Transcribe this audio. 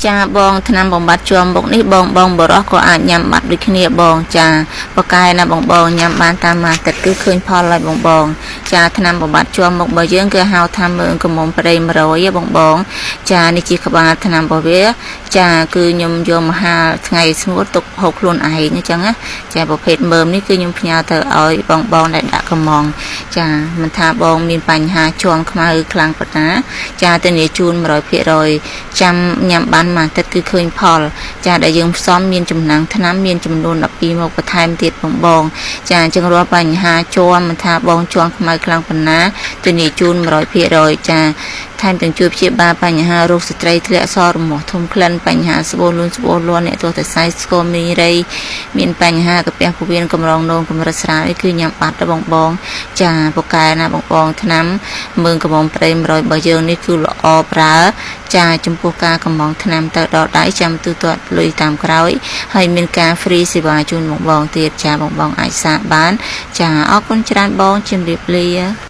ចាបងថ្នាំបំបត្តិជាំមុខនេះបងបងបរោះក៏អាចញ៉ាំបាត់ដូចគ្នាបងចាបកែណាបងបងញ៉ាំបានតាមមួយអាទិត្យគឺឃើញផលហើយបងបងចាថ្នាំបំបត្តិជាំមុខរបស់យើងគឺហៅថាមើងកមុំប្តី100បងបងចានេះជាក្បាលថ្នាំរបស់វាចាគឺខ្ញុំយកមកហាលថ្ងៃស្ងួតទុកហូបខ្លួនឯងអញ្ចឹងណាចាប្រភេទមើមនេះគឺខ្ញុំផ្ញើទៅឲ្យបងបងដែលដាក់កំងចាមិនថាបងមានបញ្ហាជាំខ្មៅខ្លាំងប៉ុណ្ណាចាធានាជូន100%ចាំញ៉ាំបានមួយអាទិត្យគឺឃើញផលចាដែលយើងផ្សំមានចំណងថ្នាំមានចំនួន12មកបន្ថែមទៀតបងបងចាអញ្ចឹងរាល់បញ្ហាជាំមិនថាបងជាំខ្មៅខ្លាំងប៉ុណ្ណាធានាជូន100%ចាថែមទាំងជួយព្យាបាលបញ្ហារោគស្ត្រីធ្លាក់សរមាស់ធំក្លិនបញ្ហាស្បូនលូនស្បូនលាន់អ្នកទោះតែសៃស្គមមីរីមានបញ្ហាកាពះពោះវៀនកម្រងនោមកម្រិតស្រាលអីគឺញ៉ាំបាត់ដល់បងបងចាពកែណាបងបងថ្នាំមើងកំងព្រៃ100របស់យើងនេះគឺល្អប្រើចាចំពោះការកំងថ្នាំទៅដល់ដៃចាំទូទាត់លុយតាមក្រោយហើយមានការ free សេវាជូនបងបងទៀតចាបងបងអាចសាកបានចាអរគុណច្រើនបងជំរាបលា។